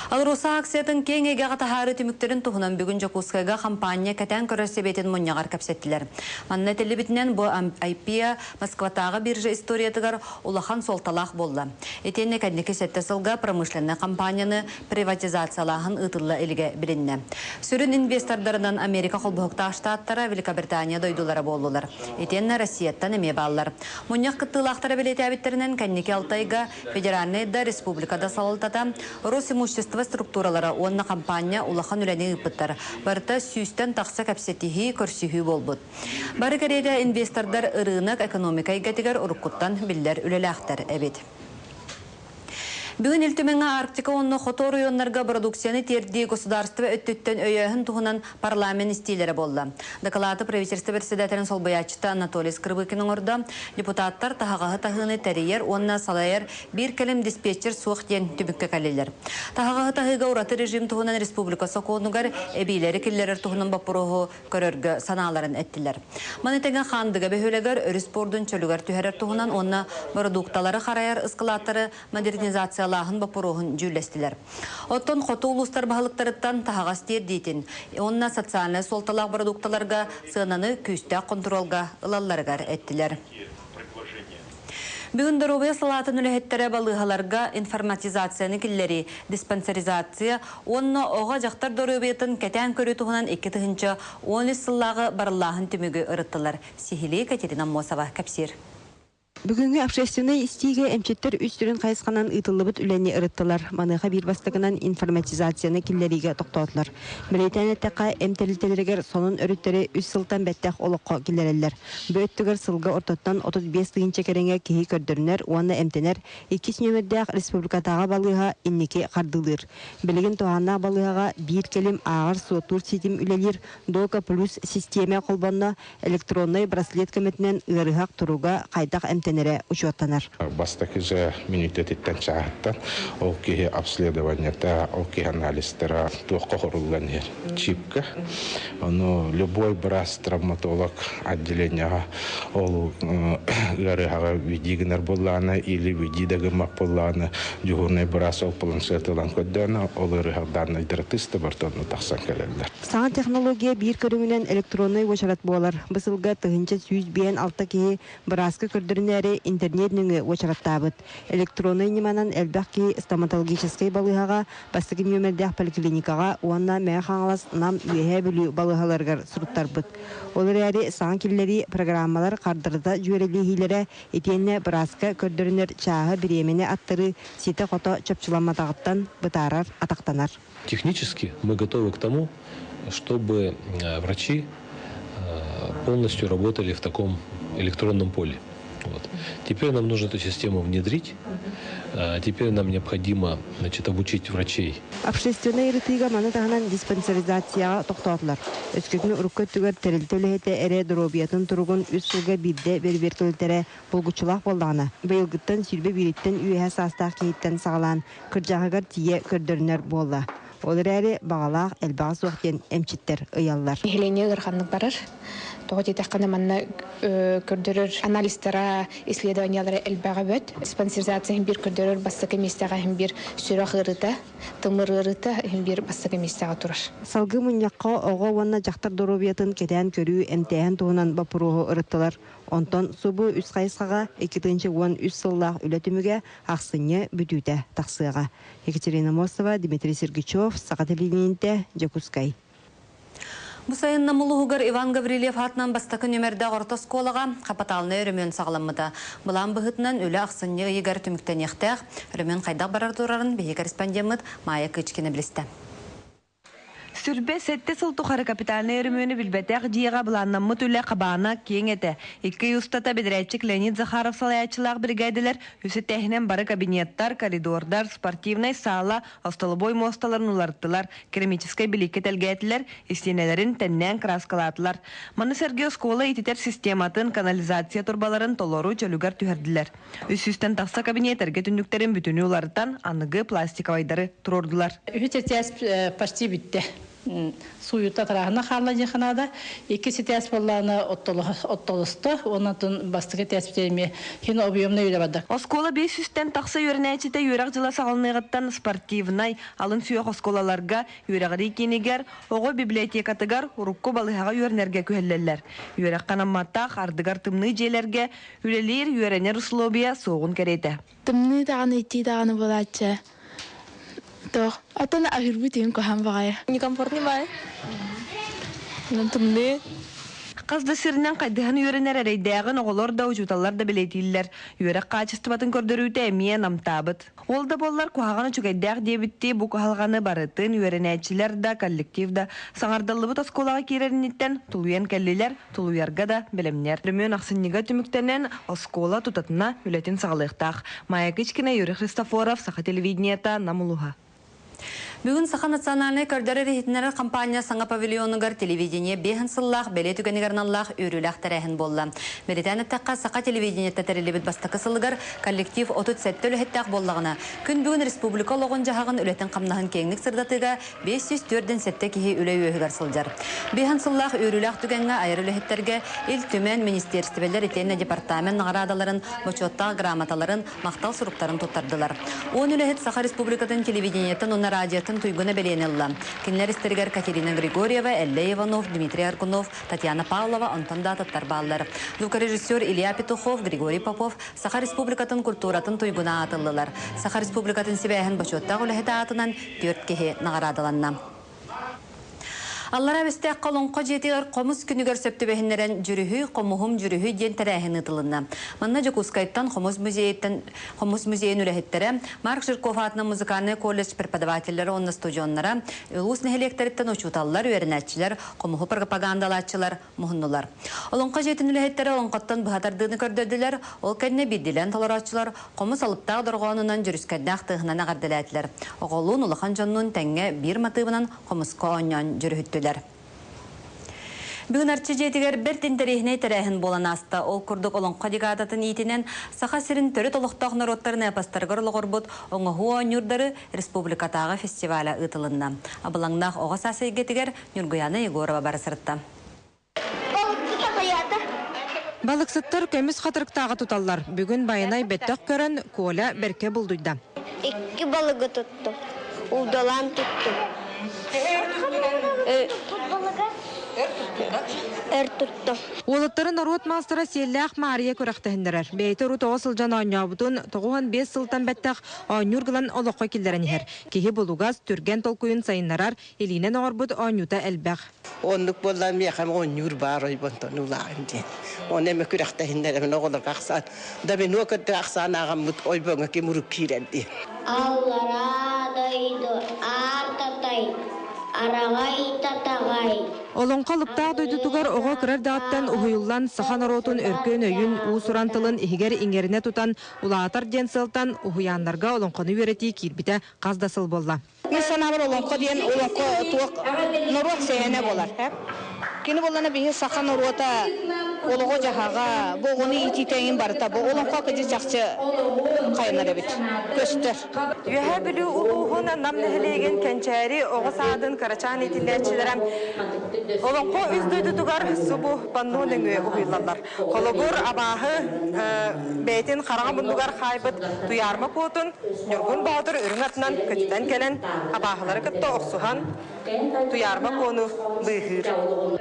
АЛРОСА акциятын киэҥ эйгэҕэ таһаарыы түмүктэрин туһунан бүгүн Дьокуускайга хампаанньа кэтээн көрөр сэбиэтин мунньаҕар кэпсэттилэр. Манна этиллибитинэн, бу IPO Москватааҕы биржа историятыгар улахан суолталаах буолла. Итиэннэ кэнники сэттэ сылга промышленнай хампаанньаны приватизациялааһын ыытылла илигэ билиннэ. Сүрүн инвестордарынан Америка Холбоһуктаах Штаттара, Великобритания дойдулара буоллулар. Итиэннэ Россияттан эмиэ бааллар. Мунньах кыттыылаахтара бэлиэтээбиттэринэн, кэнники Алтайга федеральнай да, республика да салалтата, Росимущество структуралара уонна хампаанньа улахан үлэни ыыппыттар. Барыта сүүстэн тахса кэпсэтиһии, көрсүһүү буолбут. Бары кэриэтэ инвестордар ырыынак экономика эйгэтигэр уруккуттан биллэр үлэлээхтэр эбит. Бүгүн Ил Түмэҥҥэ Арктика уонна хоту оройуоннарга продукцияны тиэрдии государство өттүттэн өйөөһүн туһунан парламент истиилэрэ буолла. Дакылааты правительство председателин солбуйааччыта Анатолий Скрыбыкин оҥордо. Депутаттар таһаҕаһы таһыыны тэрийэр уонна салайар биир кэлим диспетчер суох диэн түмүккэ кэллилэр. Таһаҕаһы таһыыга ураты режим туһунан республика сокуонугар эбиилэри киллэрэр туһунан боппуруоһу көрөргө санааларын эттилэр. Маны тэҥэ Хаандыга бөһүөлэгэр өрүс пуордун чөлүгэр түһэрэр туһунан уонна бородуукталары харайар ыскылааттары модернизациялааһын боппуруоһун дьүүллэстилэр. Оттон хоту улуустар баһылыктарыттан таһаҕас тиэрдиитин уонна социальнай суолталаах бородуукталарга сыананы күүстээх хонтуруолга ылалларыгар эттилэр. Бүгүн доруобуйа салаатын үлэһиттэрэ балыыһаларга информатизацияны киллэрии, диспансеризация уонна оҕо-дьахтар доруобуйатын кэтээн көрүү туһунан 2013 сыллааҕы барыллааһын түмүгү ырыттылар. Сиһилии Катерина Аммосова кэпсиир. Бүгүҥҥү общественнай истиигэ эмчиттэр үс сүрүн хайысханан ыытыллыбыт үлэни ырыттылар. Маныаха биир бастакынан информатизацияны киллэриигэ тохтоотулар. Бэлиэтээн эттэххэ, эмп тэрилтэлэригэр сонун өрүттэри үс сылтан бэттэх олоххо киллэрэллэр. Бу өттүгэр сылга ортотунан 35 тыһыынча кэриҥэ киһи көрдөрүнэр уонна эмтэнэр иккис нүөмэрдээх республикатааҕы балыыһа инники хардыылыыр. Билигин туһааннаах балыыһаҕа биир кэлим ааҕар-суоттуур ситим үлэлиир Дока плюс систиэмэ холбонно, электроннай браслет көмөтүнэн ыарыһах туруга хайдах эмтэнэрэ учуоттанар. Бастакы же мүнүүтэтиттэн чааһыттан ол киһи обследованиета, ол киһи анализтара туохха хоруллан иһэр чипка. Ону любой быраас травматолог отделениеҕа ол ыарыһаҕы види гынар буоллаҕына или види да гыммат буоллаҕына дьуһуурунай быраас ол планшет ылан көрдөөнө ол ыарыһах дааннайдара тыста барыта онно тахсан кэлэллэр. Саҥа технология биир көрүҥүнэн электроннай уочарат буолар. Бу сылга 1156 киһи бырааска көрдөрүнээри интернет нөҥүө уочараттаабыт. Электроннай ньыманан элбэх киһи стоматологическай балыыһаҕа, бастакы нүөмэрдээх поликлиникаҕа уонна Мэҥэ Хаҥалас, Нам, Үөһээ Бүлүү балыыһаларыгар суруттарбыт. Ол эрээри саҥа киллэрии программалар хардарыта дьүөрэлииһиилэрэ итиэннэ бырааска көрдөрүнэр чааһы бириэмэни аттарыы ситэ-хото чопчуламматаҕыттан бытаарар, атахтанар. Технически мы готовы к тому, чтобы врачи полностью работали в таком электронном поле. Вот. Теперь нам нужно эту систему внедрить. Теперь нам необходимо, значит, обучить врачей. Общественнай ырытыыга маны таһынан диспансеризацияҕа тохтоотулар. Өскөтүн урукку өттүгэр тэрилтэ үлэһитэ эрэ доруобуйатын туругун үс сылга биирдэ бэрэбиэркэлэтэрэ булгуччулаах буоллаҕына, быйылгыттан 21-иттэн үөһэ саастаах киһиттэн саҕалаан кырдьаҕаһыгар тиийэ көрдөрүнэр буолла. Ол эрээри баҕалаах элбэҕэ суох диэн эмчиттэр ыйаллар. Нэһилиэнньэ ыараханнык барар. Тоҕо диэтэххинэ манна көрдөрөр анализтара, исследованиялара элбэҕэ бөт. Диспансеризация иһин биир көрдөрөр бастакы миэстэҕэ иһин биир сүрэх ыарыыта, тымыр ыарыыта иһин биир бастакы миэстэҕэ турар. Салгыы мунньахха оҕо уонна дьахтар доруобуйатын кэтээн көрүү, эмтээһин туһунан боппуруоһу ырыттылар. Онтон субу үс хайысхаҕа 2013 сыллаах үлэ түмүгэ ахсынньы бүтүүтэ тахсыаҕа. Екатерина Мосова, Дмитрий Сергучев, Саха телевидениетэ, Дьокуускай. Бу сайын Нам улууһугар Иван Гаврильев аатынан бастакы нүөмэрдээх орто оскуолаҕа хапытаалынай өрөмүөн саҕаламмыта. Былаан быһыытынан үлэ ахсынньы ыйыгар түмүктэниэхтээх. Өрөмүөн хайдах барар турарын биһиги корреспондеммыт Майя Кычкина билистэ. Сүрбэ сэттэ сыл тухары капитальнай өрөмүөнү билбэтэх дьиэҕэ былааннаммыт үлэ хабаана киэҥ этэ. Икки ый устата бэдэрээтчик Леонид Захаров салайааччылаах биригээдэлэр үс этээһинэн бары кабинеттар, коридордар, спортивнай саала, остолобуой муосталарын уларыттылар, керамическай билииккэ тэлгээтилэр, истиэнэлэрин тэннээн кырааскалаатылар. Маны сэргэ оскуола ититэр систематын, канализация турбаларын толору чөлүгэр түһэрдилэр. Үс сүүстэн тахса кабинет эргэ түннүктэрин бүтүнүү уларытан, аныгы пластиковайдары туруордулар. Үһүс этээс почти бүттэ. Сууйута тырааһына хаалла диэххэ наада. Иккис этээс буоллаҕына оттолосто уонна оттон бастакы этээспитигэр эмиэ хин объемнай үлэ барда. Оскуола 500-тэн тахса үөрэнээччитэ үөрэх дьыла саҕаланыаҕыттан спортивнай, алын сүһүөх оскуолаларга, үөрэҕирии киинигэр, оҕо библиотекатыгар, урукку балыыһаҕа үөрэнэргэ күһэллэллэр. Үөрэххэ анамматтаах ардыгар тымныы дьиэлэргэ үлэлиир, үөрэнэр условия суоҕун кэриэтэ. Тымныы даҕаны, итии даҕаны буолааччы. Тоох, оттон аһыырбыт иһин куһаҕан баҕайы. Некомфортный баҕайы. Тымныы. Хас да сиринэн хайдыһан үөрэнэр эрэйдээҕин оҕолор да, учууталлар да бэлиэтииллэр. Үөрэх хаачыстыбатын көрдөрүүтэ эмиэ намтаабыт. Ол да буоллар куһаҕан үчүгэйдээх диэбиттии бу кыһалҕаны барытын үөрэнээччилэр да, коллектив да саҥардыллыбыт оскуолаҕа киирэр инниттэн тулуйан кэллилэр, тулуйарга да бэлэмнэр. Өрөмүөн ахсынньыга түмүктэнэн, оскуола тутатына үлэтин саҕалыахтаах. Майя Кычкина, Юрий Христофоров, Саха телевидениета, Нам улууһа. Бүгүн Саха национальнай көрдөрөр-иһитиннэрэр компания саҥа павильонугар телевидение биэһин сыллаах бэлиэ түгэнигэр аналлаах үөрүүлээх тэрээһин буолла. Бэлиэтээн эттэххэ, саха телевидениетэ тэриллибит бастакы сылыгар коллектив 37 үлэһиттээх буоллаҕына, күн бүгүн республика олоҕун-дьаһаҕын үлэтин-хамнаһын киэҥник сырдатыыга 547 киһи үлэ үөһүгэр сылдьар. Биэһин сыллаах үөрүүлээх түгэҥҥэ айар үлэһиттэргэ Ил Түмэн, министиэристибэлэр итиэннэ департамент наҕараадаларын, бочуоттаах грамоталарын, махтал суруктарын туттардылар. 10 үлэһит Саха Республикатын телевидениетын уонна радиотын туйгуна бэлиэни ылла. Кинилэр истэригэр Катерина Григорьева, Эллэй Иванов, Дмитрий Аргунов, Татьяна Павлова, онтон да атыттар бааллар. Звукорежиссер Илья Петухов, Григорий Попов Саха Республикатын культуратын туйгуна аатыллылар. Саха Республикатын сибээһин бочуоттаах үлэһитэ аатынан түөрт киһи наҕараадаланна. Аллараа Бэстээххэ Олоҥхо дьиэтигэр хомус күнүгэр сөп түбэһиннэрэн Дьүрүһүй, хомуһум дьүрүһүй диэн тэрээһин ыытылынна. Манна Дьокуускайтан хомус музейыттан хомус музейын үлэһиттэрэ, Марк Жирков аатынан музыкальнай колледж преподавателлэрэ уонна студеннара, улуус нэһилиэктэриттэн учууталлар, үөрэнээччилэр, хомуһу пропагандалааччылар муһуннулар. Олоҥхо дьиэтин үлэһиттэрэ олоҥхоттон быһа тардыыны көрдөрдүлэр, ол кэннэ биирдиилээн толорооччулар хомус алыптаах дорҕоонунан дьүрүскэннээх тыаһынан эҕэрдэлээтилэр. Оҕолуун, улахан дьоннуун тэҥҥэ биир матыыбынан хомуска оонньоон дьүрүһүттүлэр. Бүгүн Арчы дьиэтигэр бэрт интэриэһинэй тэрээһин буолан ааста. Ол курдук Олоҥхо декадатын иитинэн Саха сирин төрүт олохтоох норуоттарын эпостарыгар олоҕурбут оҥоһуу оонньуурдары республикатааҕы фестиваля ыытылынна. Абылаҥнаах оҕо саас эйгэтигэр Ньургуйаана Егорова бара сырытта. Балыксыттар көмүс хатырыктааҕы туталлар. Бүгүн Байанай бэттэх көрөн, Коля бэркэ булдуйда. Икки балыгы туттум. Улдалаан туттум. Өр туттум. Уолаттары норуот маастара Сиэллээх Маарыйа күрэхтэһиннэрэр. Бэйэтэ урут оҕо сылдьан оонньообутун 95 сылтан бэттэх оонньуур гынан олоххо киллэрэн иһэр. Киһи булугас, түргэн толкуйун сайыннарар, илиинэн оҥорбут оонньуута элбэх. Оннук буолла миэхэ оонньуур баар ойбонтон улаан диэн. Оны эми күрэхтэһиннэрэбин оҕолорго ахсаан домино көрдө ахсаан ааҕаммыт ойбоҥо ким урук киирэр диэн. Аллараа дойду аар татай, араҕай татаҕай. Олоҥхо алыптаах дойдутугар оҕо кыра эрдэҕиттэн уһуйуллан саха норуотун өркөн өйүн, уус-уран тылын иһигэр иҥэринэ тутан улаатар диэн сыалтан уһуйааннарга олоҥхону үөрэтии киирбитэ хас да сыл буолла. Мин санаабар олоҥхо диэн олоҥхо туох норуот сэһэнэ буолар. Кини буоллана биһи саха норуота олоҕо-дьаһаҕа, бу оҕону иитиитэ эҥин барыта бу олоҥхо кыдьы чахчы хайанар эбит, көстөр. Үөһээ Бүлүү улууһун Нам нэһилиэгин Кэнчээри оҕо саадын кырачаан иитиллээччилэрэ олоҥхо үс дойдутугар субу панно нөҥүө уһуйуллаллар. Холобур, абааһы бэйэтин хараҥа муннугар хаайбыт Туйаарма Куотун Ньургун Боотур үрүҥ атынан көтүтэн кэлэн, абааһылары кытта охсуһан, Туйаарма Куону быыһыыр.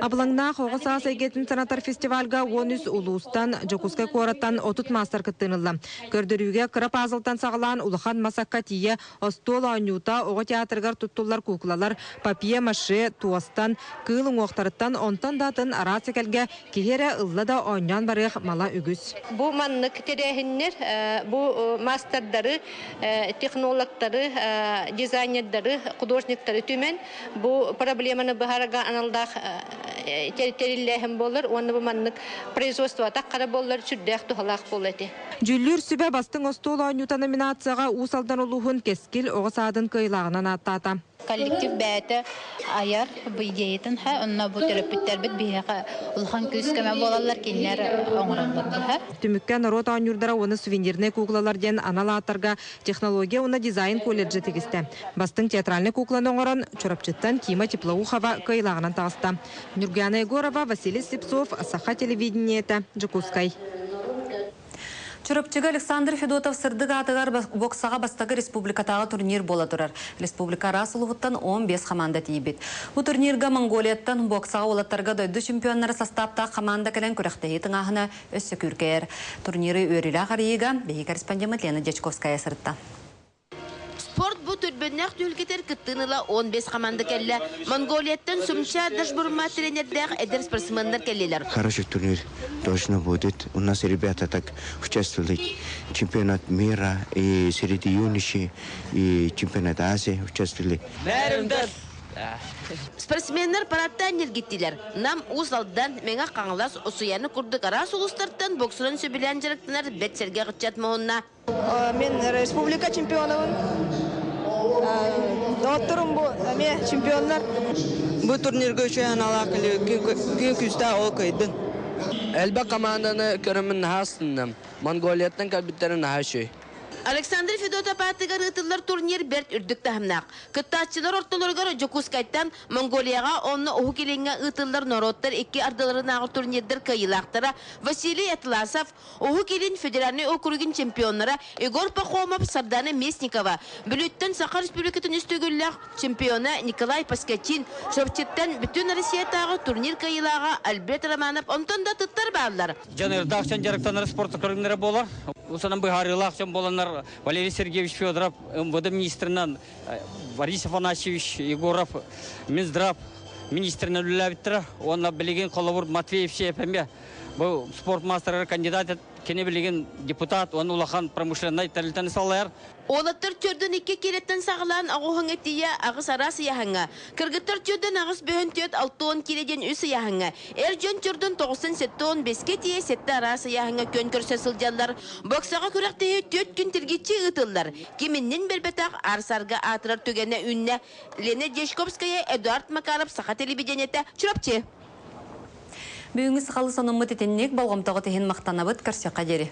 Абылаҥнаах оҕо саас эйгэтин санатар фестивальга 13 улуустан, Дьокуускай куораттан 30 маастар кыттыыны ылла. Көрдөрүүгэ кыра пазлтан саҕалаан улахан масакка тиийэ остуол оонньуута, оҕо театрыгар туттуллар куукулалар, папье-маше, туостан, кыыл уҥуохтарыттан, онтон да атын араас эгэлгэ Киһи эрэ ылла да оонньоон барыах мала үгүс. Бу маннык тэрээһиннэр бу маастардары, технологтары, дизайнердары, художниктары түмэн бу проблеманы быһаарарга аналлаах тэриллээһин буолар уонна бу маннык производствота хара буоллар сүрдээх туһалаах буолуо этэ. Дьүүллүүр сүбэ бастыҥ остуол оонньуута номинацияҕа Уус Алдан улууһун Кэскил оҕо саадын хамаандатын кыайыылааҕынан ааттаата. Коллектив бэйэтэ айар бу идеятын ха, онно бу төрөппүттэрбит биһиэхэ улахан күүс-көмө буолаллар, кинилэр оҥороллор быһа. Түмүккэ норуот оонньуурдара уонна сувенирнай куклалар диэн анал ааттарга технология уонна дизайн колледжа тигистэ. Бастыҥ театральнай кукланы оҥорон Чурапчыттан Кима Теплоухова кыайыылааҕынан таҕыста. Нюргуяна Егорова, Василий Слепцов, Саха телевидениетэ, Дьокуускай. Чурапчыга Александр Федотов сырдык аатыгар боксаҕа бастакы республикатааҕы турнир буола турар. Республика араас улууһуттан 15 хамаанда тиийбит. Бу турнирга Монголияттан боксаҕа уолаттарга дойду чемпионнара састааптаах хамаанда кэлэн күрэхтэһии тыҥааһына өссө күүркэйэр. Турниры үөрүүлээх арыйыыга биһиги корреспондеммыт Лена Дьячковская сырытта. Спорт бу түрбөннөөх түһүлгэтэр кыттыыны ыла 15 хамаанда кэллэ. Монголияттан Сумча Дашбурма тренердээх эдэр спортсменнар кэллилэр. Хороший турнир точно будет. У нас ребята так участвовали чемпионат мира и среди юношей, и чемпионат Азии участвовали. Спортсменнар парадтаан ньиргиттилэр. Нам, Уус Алдан, Мэҥэ Хаҥалас, Усуйаана курдук араас улуустартан боксунан сөбүлээн дьарыктанар бэрт сэргэх ыччат муһунна. Мен республика чемпионабын. Доҕотторум бу эмиэ чемпионнар. Бу турнирга үчүгэй аналаах күн күүстээх ол кыайдын. Элбэх команданы көрөммүн наһаа астынным. Монголияттан кэлбиттэрин наһаа үчүгэй. Александр Федотов аатыгар ыытыллар турнир бэрт үрдүк таһымнаах. Кыттааччылар ортолоругар Дьокуускайтан Монголияҕа уонна Уһук Илиҥҥэ ыытыллар норуоттар икки ардыларынааҕы турнирдар кыайыылаахтара Василий Атласов, Уһук Илин федеральнай округун чемпионнара Егор Пахомов, Сардана Местникова, Бүлүүттэн Саха Республикатын үс төгүллээх чемпиона Николай Поскачин, Чурапчыттан Бүтүн Россиятааҕы турнир кыайыылааҕа Альберт Романов онтон да атыттар бааллар. Дьаныардаах дьон дьарыктанар спорт көрүҥнэрэ буолар. Усанан быһаарыылаах дьон буоланнар Валерий Сергеевич Федоров МВД министрынан, Борис Афанасьевич Егоров Минздрав министринэн үлэлээбиттэрэ. Уонна билигин холобур Матвей Евсеев эмиэ Бу спорт маастарыгар кандидат кини билигин депутат уонна улахан промышленнай тэрилтэни салайар. Уолаттар төрдүн икки киилэттэн саҕалаан оҕуһуҥа тиийэ аҕыс араас ыйааһыҥҥа, кыргыттар төрдүн аҕыс бөһөн түөрт алта киилэ диэн үс ыйааһыҥҥа, эр дьон төрдүн тоҕустан сэттэ уон бэскэ тиийэ сэттэ араас ыйааһыҥҥа күөн көрсө сылдьаллар. Боксаҕа күрэхтэһии түөрт күн тиргиччи ыытыллар. Ким иннин билбэтэх аар-саарга аатырар түгэнэ үүннэ. Лена Дьячковская, Эдуард Макаров, Саха телевидениетэ, Чурапчы. Бүгүҥҥү сахалыы сонуммут итинник болҕомтоҕут иһин махтанабыт, көрсүөххэ диэри.